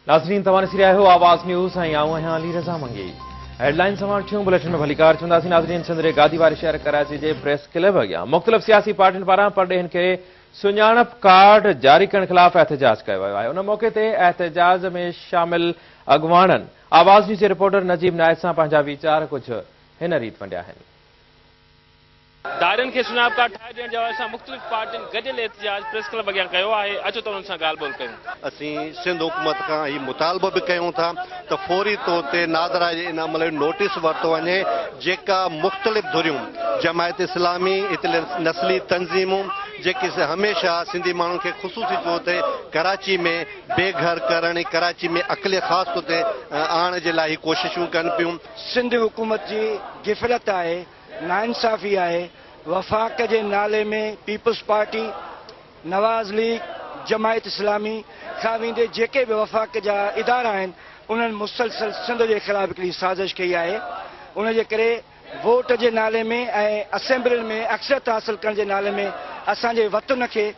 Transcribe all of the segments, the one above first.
नाज़रीन तव्हां ॾिसी रहिया आहियो आवाज़ न्यूज़ ऐं आउं आहियां अली रज़ा मंगी। हेडलाइन समाचार बुलेटिन में भलीकार चवंदासीं। नाज़रीन सिंध जे गादी वारे शहर कराची जे प्रेस क्लब अॻियां मुख़्तलिफ़ सियासी पार्टियुनि पारां परॾेहियुनि खे सुञाणप कार्ड जारी करण ख़िलाफ़ एहतजाज कयो वियो आहे। उन मौक़े ते एहतजाज में शामिल अॻवाणनि आवाज़ न्यूज़ जे रिपोर्टर नजीब नायक सां पंहिंजा वीचार कुझु हिन रीति वंडिया आहिनि। धारियुनि खे सुञाणप कार्ड ठाहे ॾियण जे हवाले सां मुख़्तलिफ़ पार्टियुनि गॾियल एहतजाज प्रेस क्लब अॻियां कयो आहे। अचो त उन्हनि सां ॻाल्हि ॿोल कयूं। असीं सिंध हुकूमत खां हीउ मुतालबो बि कयूं था त फौरी तौर ते नादरा जे इन अमल जो नोटिस वरितो वञे, जेका मुख़्तलिफ़ धुरियूं जमायत इस्लामी, इतले नस्ली तंज़ीमूं जेके हमेशा सिंधी माण्हुनि खे ख़ुसूसी तौर ते कराची में बेघर करण, कराची में अक़लियत ख़ासि तौर ते आणण जे लाइ कोशिशूं कनि पियूं। सिंध हुकूमत जी गिफ़लत आहे, नाइंसाफ़ी आहे। वफ़ाक़ जे नाले में पीपल्स पार्टी, नवाज़ लीग, जमायत इस्लामी खां वेंदे जेके बि वफ़ाक़ जा इदारा आहिनि उन्हनि मुसलसल सिंध जे ख़िलाफ़ हिकिड़ी साज़िश कई आहे। उनजे करे वोट जे नाले में ऐं असेंबलियुनि में अक्सरियत हासिल करण जे नाले में असांजे वतन खे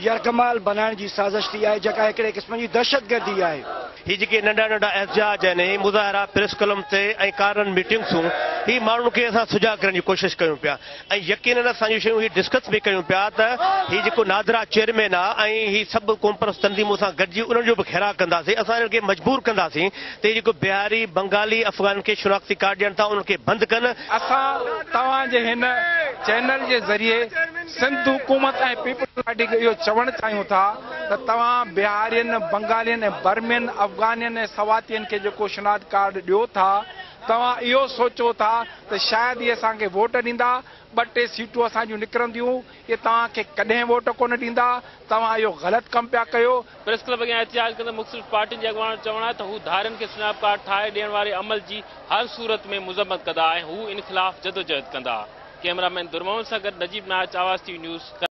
यरगमाल बनाइण जी साज़िश थी आहे, जेका हिकिड़े क़िस्म जी दहशतगर्दी आहे। ही जेके नंढा नंढा एहतजाज आहिनि, ही मुज़ाहिरा प्रेस क्लब ते ऐं कारन मीटिंग्सूं, ही माण्हुनि खे असां सुझाव करण जी कोशिशि कयूं पिया ऐं यकीनन असांजूं शयूं ही डिस्कस बि कयूं पिया त ही जेको नादरा चेयरमैन आहे ऐं ही सभु क़ौमपरस्त तंज़ीमूं सां गॾिजी उन्हनि जो बि घेराव कंदासीं। असां इन्हनि खे मजबूर कंदासीं त ही जेको बिहारी, बंगाली, अफ़गान खे शनाख़्ती कार्ड ॾियनि था उन्हनि खे बंदि कनि। असां तव्हांजे हिन चैनल जे ज़रिए सिंध हुकूमत ऐं पीपल्स पार्टी खे इहो चवणु चाहियूं था त तव्हां बिहारियुनि, बंगालियुनि ऐं बर्मियनि, अफ़गानियुनि ऐं सवातियुनि खे जेको शनाख़्त कार्ड ॾियो था, तव्हां इहो सोचो था त शायदि इहे असांखे वोट ॾींदा, ॿ टे सीटूं असांजूं निकिरंदियूं, इहे तव्हांखे कॾहिं वोट कोन ॾींदा। तव्हां इहो ग़लति कमु पिया कयो। प्रेस क्लब अॻियां एहतजाज कंदड़ मुख़्तलिफ़ पार्टियुनि जे अॻवाणनि चवणु आहे त हू धारियुनि खे सुञाणप कार्ड ठाहे ॾियण वारे अमल जी हर सूरत में मुज़म्मत कंदा ऐं हू इन ख़िलाफ़ जदोजहद कंदा। कैमरामैन दुरमोहन सां गॾु नजीब नाच, आवाज़ टीवी न्यूज़।